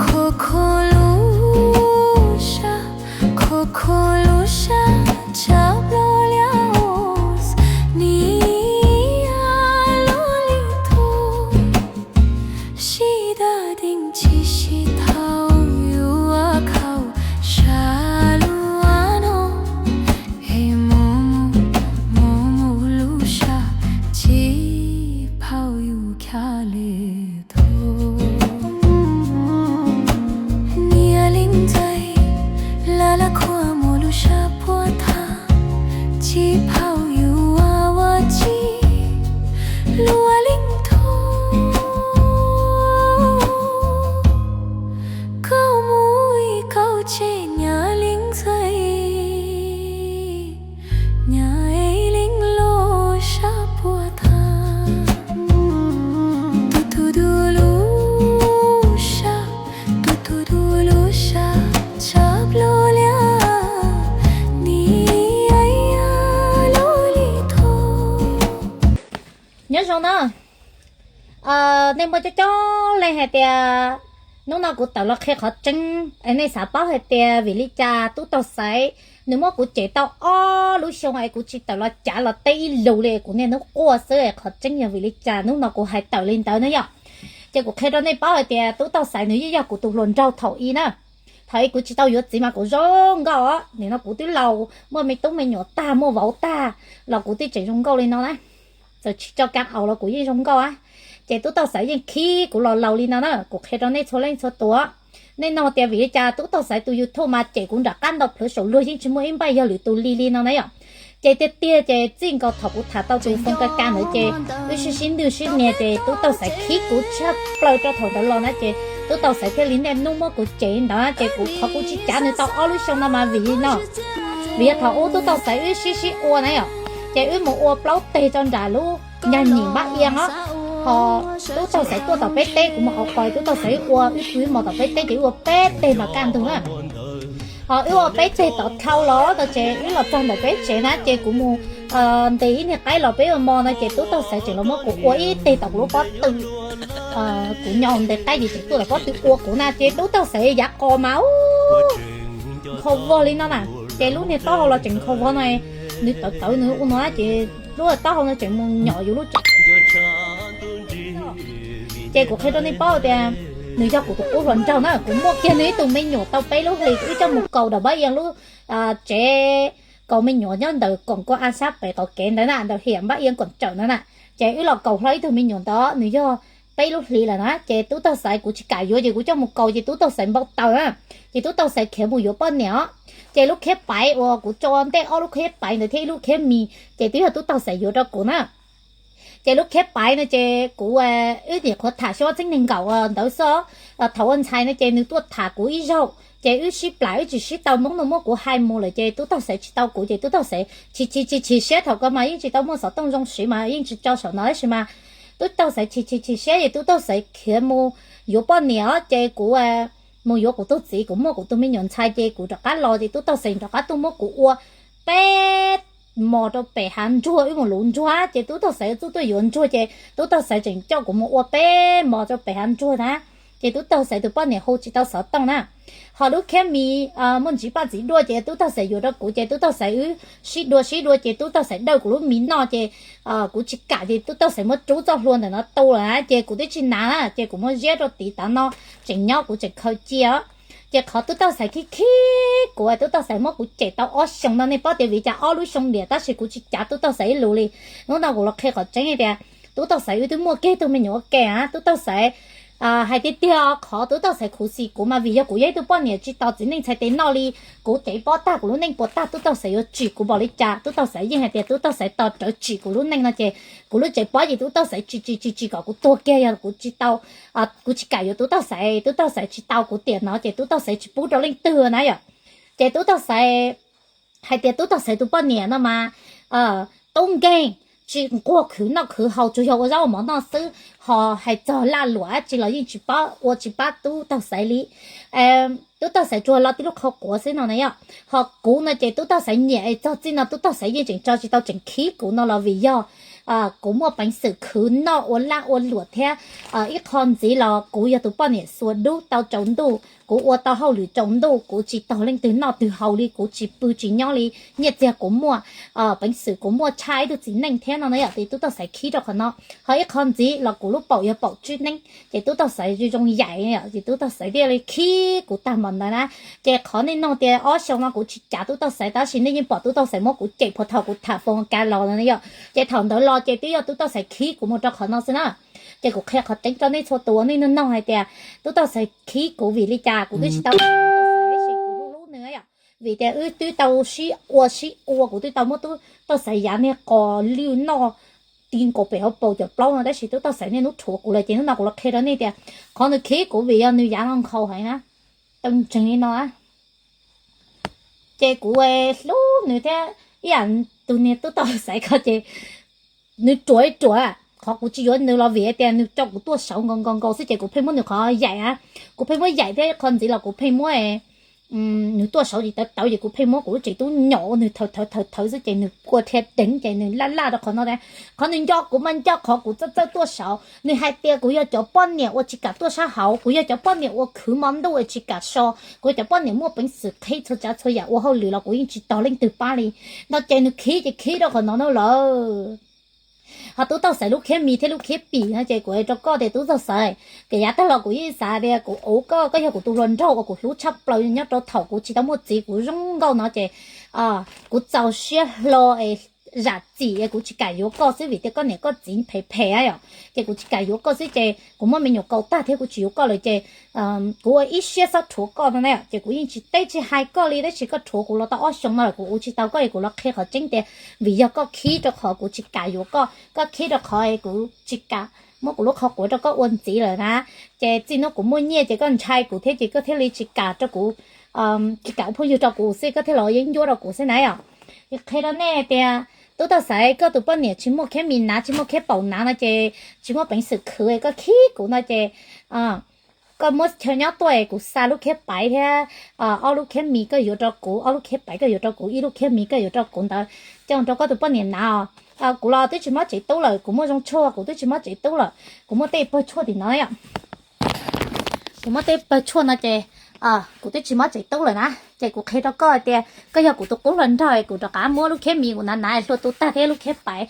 Kho kho lub sab, kho kho lub sab, tshav nplooj liab os, nim a lub lim thub, sib daj dees tsis sib thaum yuav khaum sab lub no, es mus mus mus mus lub sab, tsis phaum yus khab le thaum. Niam leej ntxawm, laj laj khuam mus lub sab puag tha, tsis phaum yus ua ua tsi, lub lim thub, koj mus ib kaum tseg niam leej ntxawm, niam leej lub sab puag tha, tus tus tus lub sab, tus tus tus lub sab, tshav nplooj liab, nim a lub lim thub. Nyob zoo na, nej muaj coob coob leej hais tias hnub no kuv tawm los qhia qhov tseeb es nej xav paub hais tias vim li cas Tub Taug Xaiv nws muab kuv cem tau ob lub xyoo es kuv tsis tawm los cav los teb ib lus li, kuv niaj hnub quaj xwb. Qhov tseeb yog vim li cas hnub no kuv hais tawm li ntawd na yom? Ces kuv qhia rau nej paub hais tias Tub Taug Xaiv nws yeej yog kuv tus hluas nraug thaum i na. Thaum i kuv tsis tau yuav txiv mas kuv zoo nkauj os, nim no kuv twb laus muaj me tub me nyuam tag muaj vauv tag los kuv twb tseem zoo nkauj li no na. Txawm tsis tso kab aus los kuv yeej zoo nkauj a. Ces Tub Taug Xaiv yeej khib kuv los laus li no na, kuv qhia rau nej txhua leej txhua tus. Nej nug tias vim li cas Tub Taug Xaiv tus YouTube mas cem kuv nram qab ntau plhuav saum luag yeej tsis muaj ib npaij yog lwm tus li li no na yom? Ces tiag tiag ces txij nkaus thaum kuv tham tau tus Foom Ka Ka ntawd ces wb sib sib ntwj sib nias ces Tub Taug Xaiv khib kuv tshaj plaws rau thaum ntawd los na ces Tub Taug Xaiv thiaj li niaj hnub muab kuv cem li ntawd ces kuv thov kuv tsis cav nws tau ob lub xyoo no mas vim li no. Vim yog thaum ub Tub Taug Xaiv wb sib sib ua na yom, ces wb mus ua plaub teg rau nram lub nyag nyim npab iab os. Ho Tub Taug Xaiv tuaj tom peb teb, kuv mus hauv qhov Tub Taug Xaiv wb ua wb pw mos tom peb teb ces wb ua peb teg mas kaj ntug na. Ho wb ua peb teg tod dhau los no ces wb los txog ntawm peb tsev na ces kuv mus ntes ib niag qaib los peb ua mov no ces Tub Taug Xaiv tseem los muab kuv ua ib teg tom kuv lub pob tw. Kuv nyo ntes qaib ces tseem tuaj tom pob tw ua kuv na ces Tub Taug Xaiv yav qos mas nkhaus vog li no na. Ces lub niag taub hau los tseem nkhaus vog no, nws tawv tawv nws ua no ces lub taub hau no tseem mus nyom yus lub tsev. Ces kuv qhia rau nej paub tias nws yog kuv tus qub hluas nraug na, kuv muaj kiag nws ib tug me nyuam tau peb lub hlis wb coj mus kaus nram npab iab lub tsev kaus me nyuam nyob ntawm koom kua a sab pem qaum kev ntawd na, ntawm hiam npab iab koom tsawm ntawd na. Ces wb los kaus hlo ib tug me nyuam ntawd nws yog peb lub hlis lawm na ces Tub Taug Xaiv kuv tsis kam yuav ces kuv coj mus kaus ces Tub Taug Xaiv npau taws na. Ces Tub Taug Xaiv khiav mus yuav poj niam os. Ces lub khiab paiv uas kuv tso ntej ob lub khiab paiv ntawd thiab ib lub khiab mis ces twb yog Tub Taug Xaiv yuav rau kuv na. Ces lub khiab paiv no ces kuv wb nyuam qhuav tham xyoo ob txhiab nees nkaum ntawd xwb. Thaum ua ntxhais no ces nws tuaj tham kuv ib zaug ces wb sib plam wb tsis sib tau, Hmoob no muab kuv hais mus lawm ces Tub Taug Xaiv tsis tau kuv ces Tub Taug Xaiv chim chim chim chim siab, thaum ko mas yeej tsis tau muaj xov tooj zoo siv mas yeej tsis tso saum no tab sis mas Tub Taug Xaiv chim chim chim siab ces Tub Taug Xaiv khiav mus yuav poj niam os ces kuv mus yuav kuv tus txiv, kuv muaj kuv tus me nyuam ntxhais ces kuv rov qab los ces Tub Taug Xaiv rov qab tuaj muab kuv ua peb mos rau pem hav ntsuag, wb mus luv ntsuag ces Tub Taug Xaiv txuj tuaj yuav ntsuag ces Tub Taug Xaiv tseem coj kuv mus ua peb mos rau pem hav ntsuag na. Ces Tub Taug Xaiv tus poj niam hu tsis tau xov tooj na. Ho lub khiab mis muaj ntsis paj txiv duaj ces Tub Taug Xaiv yuav rau kuv ces Tub Taug Xaiv wb sib dua sib dua ces Tub Taug Xaiv dawj kuv lub mis noj ces kuv tsis kam ces Tub Taug Xaiv muab rub txoj hlua ntawm no tu lawm na ces kuv twb tsis hnav na ces kuv muab ziab rau tid tav no tseem nyob kuv tseem khaws cia. Ces qhov Tub Taug Xaiv khib khib kuv, Tub Taug Xaiv muab kuv cem tau ob xyoos no nej paub tias vim cas ob lub xyoo ntiam tab sis kuv tsis cav Tub Taug Xaiv ib lus li. Hnub no kuv los qhia qhov tseeb tias Tub Taug Xaiv wb twb muaj kiag ib tug me nyuam ua ke a, Tub Taug Xaiv hais tiag tiag qhov Tub Taug Xaiv khuv xim kuv mas vim yog kuv yog ib tug poj niam tsis tos txiv neej txhais tes noj li. Kuv cev pob tag kuv lub neej puas tag Tub Taug Xaiv yuav tsim kuv npaum li cas, Tub Taug Xaiv yeej hais tias Tub Taug Xaiv tos rawv tsim kuv lub neej no ces kuv lub tsev pob ces Tub Taug Xaiv tsim tsim tsim tsim kom kuv tuag kiag yog kuv tsis tau, kuv tsis kam yuav Tub Taug Xaiv, Tub Taug Xaiv tsis tau kuv tiam no ces Tub Taug Xaiv tsis pub rau leej twg na yom. Ces Tub Taug Xaiv hais tias Tub Taug Xaiv tus poj niam no mas tub nkeeg, tsis nquag khwv noj khwv haus, tsuas yog ua zaub ua mov noj xwb, ho hais txog laj luam dab tsi los yeej tsis pab ua tsis pab Tub Taug Xaiv li. Tub Taug Xaiv tsuas lo tib lub qhov quav xwb no na yom. Ho kuv no ces Tub Taug Xaiv nyiam es txog txij no Tub Taug Xaiv yeej tseem tso tsis tau tseem khib kuv no los vim yog kuv muaj peev xwm khwv noj ua laj ua luam thiab. Ib qho ntxiv los kuv yog tus poj niam xuas dub tau tsaus ntuj, kuv ua tau hauj lwm tsaus ntuj, kuv tsis tog leej twg noj twg haus li, kuv tsis pw tsis nyob li, nyiaj txiag kuv muaj, peev xwm kuv muaj tshaj ib tug txiv neej thiab no na yom. Ces tub toj xaiv khib rau qhov no. Ho ib qho ntxiv los kuv lub paum yog paum tswb neeb, ces tub toj xaiv zoo zoo yaim yom, ces tub toj xaiv thiaj li khib kuv tag npaum ntawd na. Ces qhov nej nug tias ob xyoo no kuv tsis cav tub toj xaiv, tab sis nej yeej pom tub toj xaiv muab kuv cem puag thaum kuv tham foos ka los no yom. Ces thaum ntawd los ces twb yog tub toj xaiv khib kuv mus rau qhov no xwb na. Ces kuv qhia qhov tseeb rau nej txhua tus, nej nug nug hais tias tub toj xaiv khib kuv vim li cas, kuv twb tsis tau tub toj xaiv, tab sis kuv hlub hlub nws yom. Vim tias wb twb tau sib ua sib ua, kuv twb tau muab tub toj xaiv yav niag qos lwj noj ti nkaus pem hauv paus cov plaub no, tab sis tub toj xaiv niaj hnub rhuav kuv lawm. Ces hnub no kuv los qhia rau nej tias qhov nws khib kuv vim yog nws yav no nkhaus heev na, tau ntseeg li no na. Ces kuv hlub nws thiab, ib yam tus niag tub toj xaiv ko ces nws ruam ruam, qhov kuv tsis yuav nws los vim tias nws tso kuv tuaj saud nkaus nkaus nkaus xwb, ces kuv pheej muab nws qhov yaim a, kuv pheej muab yaim thiab. Qhov ntxiv los kuv pheej muab nws tuaj saud tsis tawv tawv, ces kuv pheej muab kuv lub tsev tub nyom ua nws thawv thawv thawv thawv xwb, ces nws kua dhia deev, ces nws laj laj rau qhov no. Qhov nws nco kuv mas nco qhov kuv txawj txawj tuaj saud. Nws hais tias kuv yog cov poj niam uas tsis kam tuaj sab hauv, kuv yog cov poj niam uas khwv hmo ntuj uas tsis kam so, kuv yog cov poj niam muaj peev xwm qhib txhua tsav txhua yam ua hauj lwm los kuv yeej tsis tog leej twg pab li. No ces nws khib ces khib rau qhov no no lawm. Ho tub toj xaiv lub khiab mis thiab lub khiab pim no ces kuv hais rau koj tias tub toj xaiv, tiam yav tag los kuv yeej xav tias kuv ua koj, koj yog kuv tus hluas nraug uas kuv hlub tshaj plaws nyob rau thaum kuv tsis tau muaj txiv kuv zoo nkauj no ces kuv txaus siab hlo es zam txim es kuv tsis kam yuav koj xwb, vim tias koj niam koj txiv phem phem yom, ces kuv tsis kam yuav koj xwb, ces kuv muab me nyuam kaus tag thiab kuv tsis yuav koj lawm ces kuv ua ib siab xob rhuav koj no na, ces kuv yeej tsis teb tsis hais koj li, tab sis koj rhuav kuv los tau ob xyoos no lawm kuv ua tsis tau koj, es kuv los qhia qhov tseeb tias vim yog koj khib rau qhov kuv tsis kam yuav koj, koj khib rau qhov kuv tsis kam muab kuv lub qhov quav rau koj ua ntxiv lawm na. Ces txij hnub kuv muaj nyiaj ces koj ntshai kuv thiab ces koj thiaj li tsis kam rau kuv, tsis kam ua phooj ywg rau kuv xwb, koj thiaj los yeeb ncuab rau kuv xwb na yom. Qhia rau nej tias tub toj xaiv, koj tus poj niam tsis muaj khiab mis hnav tsis muaj khiab paum hnav no ces tsis muaj peev xwm khwv, koj khib kuv no ces koj muab chaw nyob tuaj es kuv xa lub khiab paiv thiab ob lub khiab mis koj yuav rau kuv, ob lub khiab paiv koj yuav rau kuv, ib lub khiab mis koj yuav rau kuv ntawd coj rau koj tus poj niam hnav os. Kuv los twb tsis mob tsev tub lawm, kuv muaj zoo tshuaj kuv twb tsis mob tsev tub lawm, kuv muaj tej pawg tshuaj tim no yom. Kuv muaj tej pawg tshuaj no ces kuv twb tsis mob tsev tub lawm na. Ces kuv qhia rau koj hais tias koj yog kuv tus qub hluas nraug, kuv rov qab muab lub khiab mis kuv hnav hnav hlua tu tag thiab lub khiab paiv,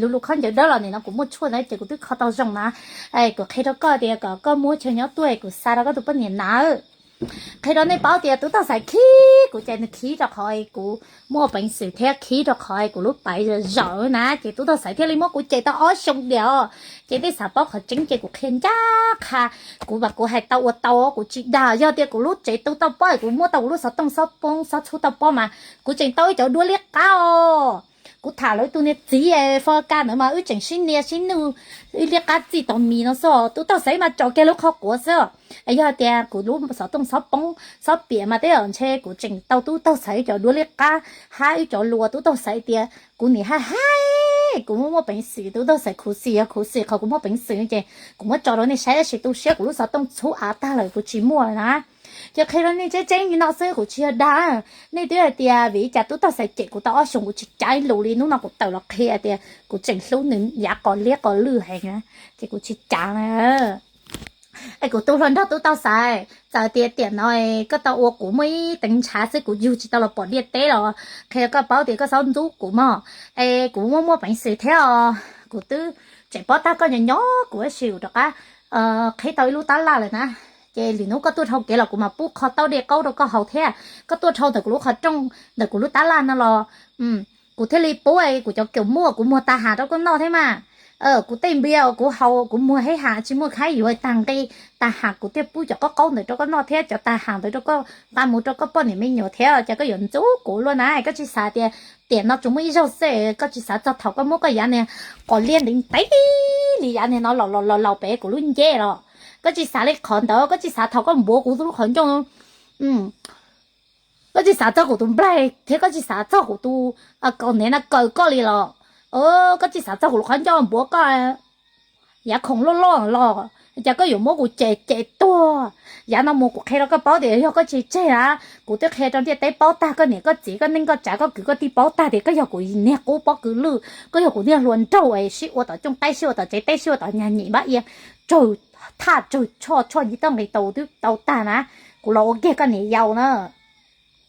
lub lub khaub ncaws dawb los nim no kuv muaj tshuaj ntawd ces kuv twb kho tau zoo na. Kuv qhia rau koj tias kom koj muab chaw nyob tuaj es kuv xa rau koj tus poj niam hnav. Qhia rau nej paub tias tub toj xaiv khib kuv ces nws khib rau qhov kuv muaj peev xwm thiab khib rau qhov kuv lub paiv zaum na, ces tub toj xaiv thiaj li muab kuv cem tau ob xyoo diam os. Ces nej xav paub qhov tseeb ces kuv qhia ncaj qha, kuv mas kuv hais tau ua tau, kuv tsis dag. Yog tias kuv lub tsev tu tau pob, kuv muab tau kuv lub xov tooj xob poob xob txhub tau pob mas kuv tseem tau ib cov duab liab qab os. Kuv tham lawv tus niag txiv Fo Ka ntawd mas wb tseem sib nias sib nuj, ib liab qab txij tau mis no xwb, tub toj xaiv mas tso kiag lub qhov quav xwb. Yog tias kuv lub xov tooj xob poob xob piam mas tej zaum ntshe kuv tseem tau tub toj xaiv cov duab liab qab hab ib cov lus tub toj xaiv tias kuv nim haj hais, kuv muaj muaj peev xwm, tub toj xaiv khuv xim yog khuv xim qhov kuv muaj peev xwm ces kuv muab tso rau nej saib, tab sis tu siab kuv lub xov tooj txhub av tag lawm kuv tsis muaj lawm na. Ces qhia rau nej tseeb tseeb li no xwb, kuv tsis yog dag. Nej twb hais tias vim li cas tub toj xaiv cem kuv tau ob xyoos kuv tsis cav ib lus li, hnub no kuv tawm los qhia tias kuv tseem hlub nws yav qos liab qos lwj heev na, ces kuv tsis cav na. Es kuv tus hluas nraug tub toj xaiv, txawm tias tiam no koj tau ua kuv muaj ib teev ntshav xwb, kuv yug tsis tau los pom ntiaj teb los qhia koj paub tias koj txhob ntxub kuv mog. Es kuv muaj muaj peev xwm thiab os, kuv twb tseem paub tag koj nyob nyob kuv tab sis kuv rov qab qhib tau ib lub tab laj lawm na. Ces lwm hnub koj tuaj dhau kev los kuv mam pub qho taub dej qaub rau koj haus thiab. Koj tuaj dhau ntawm kuv lub qhov rooj ntawm kuv lub tab laj no los kuv thiaj li pub kuv cov kaus mub kuv muag tag ham rau koj noj thiab mas. Kuv tej npias kuv haus kuv muag hib ham tsis muaj khaib yuav tag nqi, tag ham kuv thiaj pub cov qaub qaub ntawd rau koj noj thiab cov tag ham ntawd rau koj nqa mus rau koj poj niam me nyuam thiab, ces koj yuav ntxub kuv luaj na. Koj tsis xav tias tiam no tsuas muaj ib zaug xwb, koj tsis xav txog thaum koj muab koj yav niag qos liab ntev ntev li yav niag no los los los laus pem kuv lub nceb los. Koj tsis xav li qhov ntawd, koj tsis xav thaum koj npuav kuv lub qhov ncauj, koj tsis xav txog kuv tus nplaig thiab koj tsis xav txog kuv tus kaus hniav no kaw koj li los. Koj tsis xav txog kuv lub qhov ncauj npuav koj. Yav khoom loj loj los cas koj yuav muab kuv cem cem tuag? Yav no mus kuv qhia rau koj paub tias yog koj tsis tseg na, kuv twb qhia rau ntiaj teb paub tag, koj niam koj txiv koj neej koj tsav koj kwv koj tij paub tag tias koj yog kuv niag qub pob kws lwj, koj yog kuv niag hluas nraug es sib ua tom cooj qaib, sib ua tom tsev teb, sib ua tom nyag nyim npab ia, tsawg thaj tsawg choj, choj nyiaj toj nqi tau twb tau tag na. Kuv los ua kiag koj niam yau na.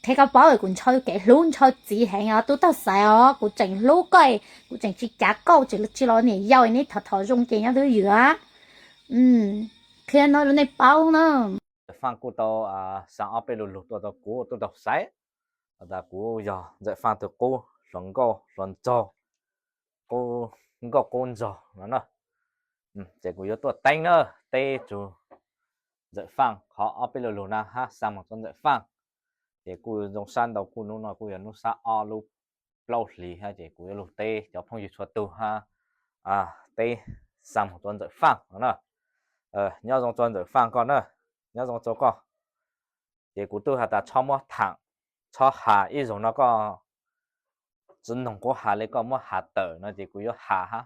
Qhia koj paub, kuv ntshaw kev hlub ntshaw txiv heev os tub tag xaiv os, kuv tseem hlub koj, kuv tseem tsis cav koj, tseem tsis los niam yau, neb thov thov zoo ces nyob twj ywm. Qhia no rau nej paub na. Ntxawm Faj kuj tau xa ob peb lo lus tuaj rau kuv tub tag xaiv, tas kuv yog Ntxawm Faj tus qub hluas nkauj hluas nraug, qub nkauj qub nraug no na. Ces kuv yuav tuaj teeb na, teb tug Ntxawm Faj qhov ob peb lo lus na hab xa mus rau Ntxawm Faj. Ces kuj zoo sab ntau, kuj hnub no kuj yog hnub sab ob lub plaub hlis hab, ces kuv yuav lug teb cov phooj ywg txhua tug hab, teb xa mus rau Ntxawm Faj no na. Nyob zoo rau Ntxawm Faj koj na, nyob zoo rau koj. Ces kuv twb has tas txhob muab tham, txhob has, ib zaug no koj tsis noog kuv has li, koj muab has tawm no ces kuv yuav has hab.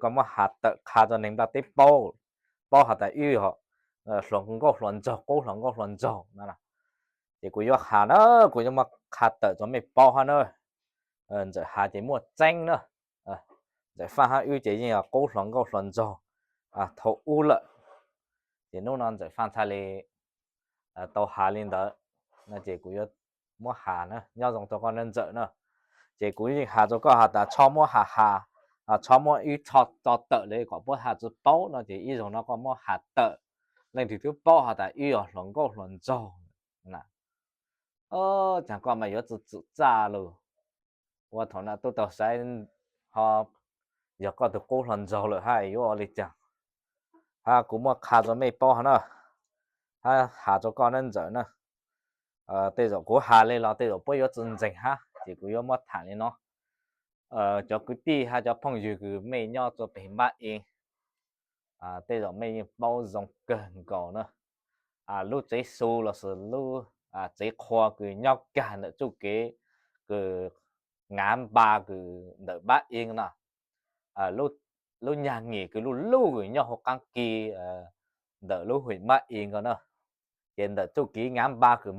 Koj muab has tawm qha rau neeg nplaj teb paub, paub has tas wb hluas nkauj hluas nraug, qub hluas nkauj hluas nraug no. Ces kuv yuav has na, kuv yuav muab qha tawm rau mej paub hab na. Ntxawm has ces muaj tseeb na. Ntxawm Faj hab wb ces yeej yog qub hluas nkauj hluas nraug thaum ub lawm. Ces hnub no Ntxawm Faj txhaj li tau has li ntawd no ces kuv yuav muab has na, nyob zoo rau koj Ntxawm na. Ces kuv yeej has rau koj has tas txhob muab has has, txhob muab wb txhob tso tawm li kom puab has tsis paub no ces ib zaug no koj muab has tawm, leej twg twb paub has tas wb yog hluas nkauj hluas nraug na. Caag koj mas yuav txwm txwm txaj lug, ua thaum no tub tag xaiv ho yog koj tus qub hluas nraug lawm hab yuav ua li caag? Hab kuv muab qha rau mej paub hab na, hab has rau koj neb Ntxawm na. Tej zaum kuv has li los tej zaum puab yuav tsi ntseeg hab, ces kuv yuav muab tham li no. Cov kwv tij hab cov phooj ywg kws mej nyob rua peg npab ib, tej zaum mej yeej paub zoo kawg nkaus na. Lub tsev xu los sis lub tsev qhua kws nyob kag ntawm txuj kev kws ngav npa kws ntawm npab ib na, lub nyag ngim kws luj luj kws nyob huv qaab ki ntawm lub hwm npab ib nkaus na. Ces ntawm txuj kev ngav npa kws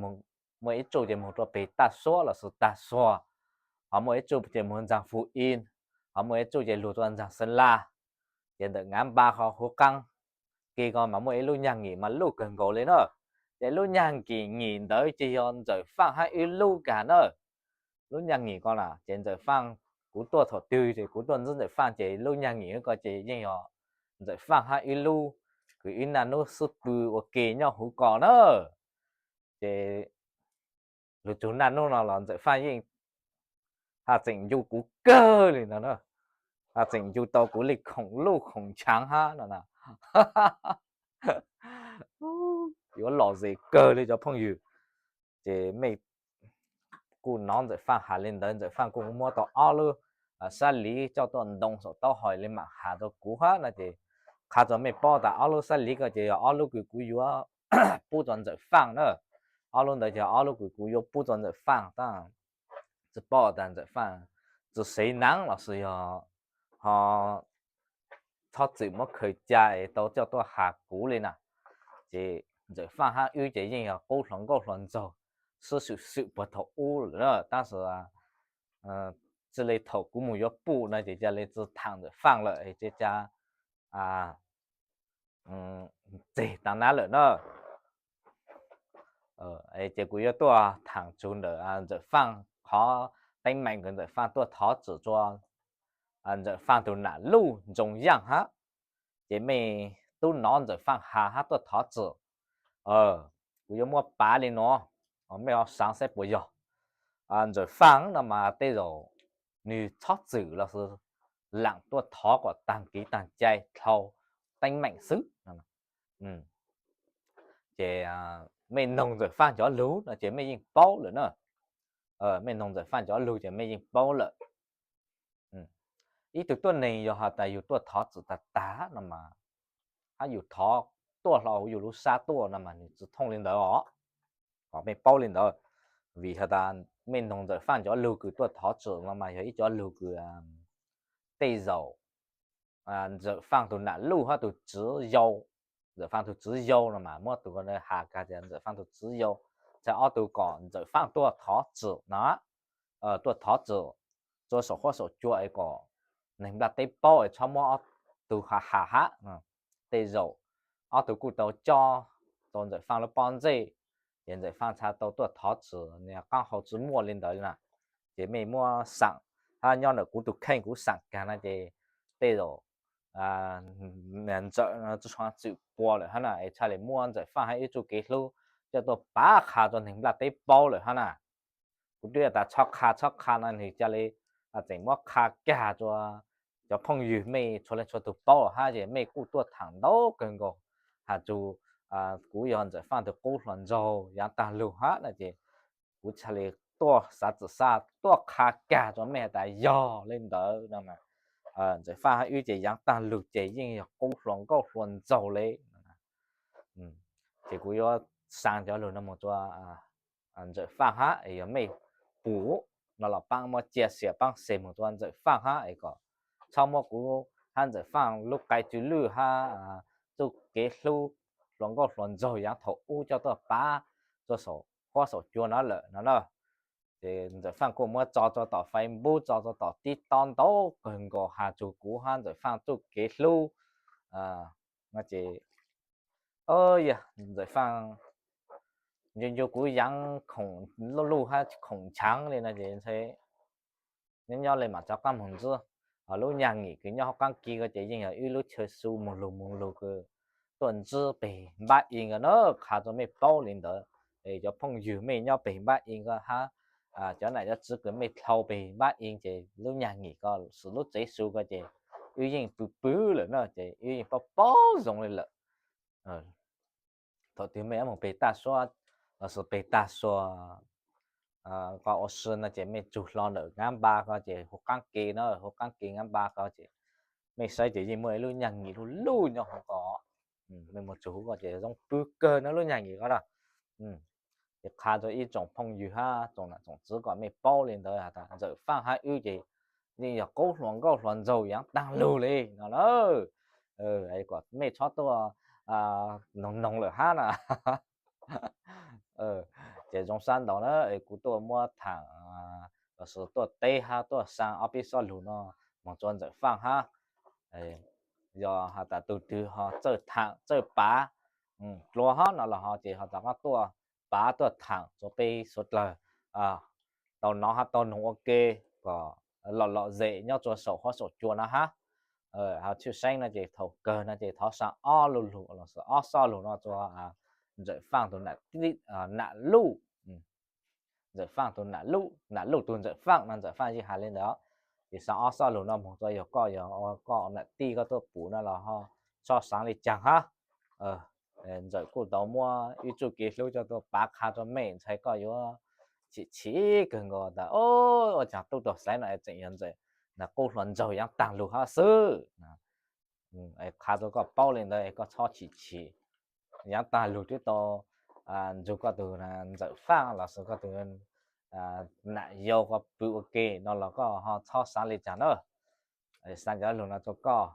muaj ib txuj ces moog rua peg Tag Suab los sis Tag Suag, ho muaj ib txuj ces moog Ntxaag Fug Ib, ho muaj ib txuj ces lug rua Ntxaag Xeeb Laj. Ces ntawm ngav npa qhov huv qaab ki ko mas muaj ib lub nyag ngim mas luj kawg nkaus li na. Ces lub nyag ngim ntawd ces yog Ntxawm Faaj hab wb lub kag na. Lub nyag ngim ko na ces Ntxawm Faaj, kuv tuaj thaum twg ces kuv tuaj ntxub Ntxawm Faaj ces lub nyag ngim ko ces yeej yog Ntxawm Faaj hab wb lub, kws wb naj nub xub pw ua ke nyob huv ko na. Ces lug txug naj nub no los Ntxawm Faaj yeej has tseem ncu kuv kawg li no na. Has tseem ncu tau kuv li khoom luj khoom tshaav hab no na. Yuav lom zem kawg li cov phooj ywg. Ces mej kuj nov Ntxawm Faaj has li ntawd, Ntxawm Faaj kuj muab tau ob lub sab liv coj tuaj ntoo saum taub hau li mam has rau kuv hab no ces qha rua mej paub tas ob lub sab liv ko ces yog ob lub kws kuv yuav pub rua Ntxawm Faaj na. Ob lub ntawd ces ob lub kws kuv yuav pub rua Ntxawm Faaj, tab tsi paub tas Ntxawm Faaj tsi xeev naav los sis yog ho txhob txwm muab khaws ca es tau coj tuaj has kuv li na. Ces Ntxawm Faaj hab wb ces yeej yog qub hluas nkauj hluas nraug xwb xwm xwm puag thaum ub lawm na, tab sis tsi li thaum kuv moog yuav pum no ces ca le tsi thaam Ntxawm Faaj lawm es ca tseg taag nab lawm na. Ces kuv yuav tuaj thaam txug ntawm Ntxawm Faaj qhov teeb meem kws Ntxawm Faaj tuaj thov txim rua Ntxawm Faaj tug nam luj Ntxoov Yaaj hab. Ces mej tub nov Ntxawm Faaj has hab tuaj thov txim, kuv yuav muab pav li no, mej ho xaav saib puas yog. Ntxawm Faaj no mas tej zaum nwg txhob txwm los sis laam tuaj thov kom taag kev taag cai dlhau teeb meem xwb. Ces mej noog Ntxawm Faaj cov lug no ces mej yeej paub lawm na. Mej noog Ntxawm Faaj cov lug ces mej yeej paub lawm. Ib tug tuab neeg yog has tas yug tuaj thov txim tag tag no mas, hab yug thov tuaj hlo huv yug lub sab tuaj no mas nwg tsi thooj li ntawd os. Kom mej paub li ntawd, vim has tas mej noog Ntxawm Faaj cov lug kws tuaj thov txim no mas yog ib cov lug kws tej zaum Ntxawm Faaj tus nam luj hab tus txiv yau. Ntxawm Faaj tus txiv yau no mas muab tus has kag tias Ntxawm Faaj tus txiv yau, txhais ob tug kom Ntxawm Faaj tuaj thov txim no, tuaj thov txim rua saum huab saum cua es kom neeg nplaj teb paub es txhob muab ob tug has has hab. Tej zaum ob tug kuj tau coj tau Ntxawm Faaj lub pob ntseg, ces Ntxawm Faaj txhad tau tuaj thov txim, nws qaab hau tsi muaj li ntawd na. Ces mej muab xaam hab nyob ntawm kuv tus kheej kuv xaam kag no ces tej zaum Ntxawm tsi tshua txwm pua lawm hab na, es txhaj le muab Ntxawm Faaj hab wb txuj kev hlub coj tuaj pav qha rua neeg nplaj teb paub lawm hab na. Kuv twb tas txhob qha txhob qha no nws ca le tseem muab qha kag rua cov phooj ywg mej txhua leej txhua tug paub hab ces mej kuj tuaj thaam ntau kawg nkaus has txug kuv yog Ntxawm Faaj tug qub hluas nraug yaav taag lug hab na ces kuv txhaj le tuaj xav txim xav tuaj qha kag rua mej has tas yog le ntawd no. Ntxawm Faaj hab wb ces yaav taag lug ces yeej yog qub hluas nkauj hluas nraug le. Ces kuv yuav xaa cov lug no moog rua Ntxawm Faaj hab es yog mej pum no los paab muab cia xiam paab xes moog rua Ntxawm Faaj hab es kom txhob muab kuv hab Ntxawm Faaj lub qai tsw lwj hab txuj kev hlub hluas nkauj hluas nraug yaav thaum ub coj tuaj pav rua saum huab saum cua no lawm no na. Ces Ntxawm Faaj kuj muab tso rua tom Facebook, tso rua tom TikTok ntau kawg nkaus has txug kuv hab Ntxawm Faaj txuj kev hlub no ces, yog Ntxawm Faaj ncu ncu kuv yaav khoom luj luj hab khoom nchaav le no ces ntshe nyob nyob le maam rov qaab moog ntsib. Lub nyag ngim kws nyob huv qaab kis ko ces yeej yog wb lub chaw xu moog lug moog lug kws tuaj ntsib peg npab i nkawd na, qha rua mej paub le ntawd. Es cov phooj ywg mej nyob peg npab i ko hab cov nam cov txiv kws mej dlhau peg npab i ces lub nyag ngim ko xwb lub tsev xu ko ces wb yeej pw pw lawm na ces wb yeej paub paub zoo le lawm. Thaum twg mej moog peg taj suab lossis peg tag suas ko ua si no ces mej tsug hlo ntawm ngab npa ko ces huv qaab ke na, huv qaab ke ngab npa ko ces mej saib ces yeej muaj ib lub nyag ngim luj luj nyob huv ko. Mej moog tsug huv ko ces zoo pw kawg na lub nyag ngim ko na. Ces qha rua ib tsoom phooj ywg hab tsoom nam tsoom txiv kom mej paub le ntawd has tas Ntxawm Faaj hab wb ces yeej yog qub hluas nkauj hluas nraug yaav taag lug le no na. Kom mej txhob tuaj noog noog lawm hab na. Ces zoo sab ntawd na es kuv tuaj muab thaam lossis tuaj teb hab tuaj xaa ob peb sob lug no moog rua Ntxawm Faaj hab. Yog has tas tug twg ho txawj thaam txawj pav dlua hab no los ho ces ho rov qaab tuaj pav tuaj thaam rua peb suav dlawg tau nov hab tau noog ua ke kom lom lom zem nyob rua saum huab saum cua no hab. Ho tshwj xeeb no ces thaum kawg no ces thov xaa ob lu lug lossis ob sob lug no rua Ntxawm Faaj tug nam luj, Ntxawm Faaj tug nam luj, nam luj tug Ntxawm Faaj no Ntxawm Faaj yeej has le ntawd. Ces xaa ob sob lug no moog rua yog koj yog koj nam tij koj tuaj pum no los ho txhob xaav le caag hab. Ntxawm kuj tau muab wb txuj kev hlub coj tuaj pav qha rua mej, ntshai koj yuav chim chim kawg nkaus tas ua caag tub rog xaiv no es tseem yog Ntxawm qub hluas nraug yaav taag lug hab xwb. Qha rua koj paub le ntawd es koj txhob chim chim. Yaav taag lug twb tau nrug koj tug Ntxawm Faaj lossis koj tug nam yau ko pw ua ke no los koj ho txhob xaav le caag na. Xaa cov lug no rua koj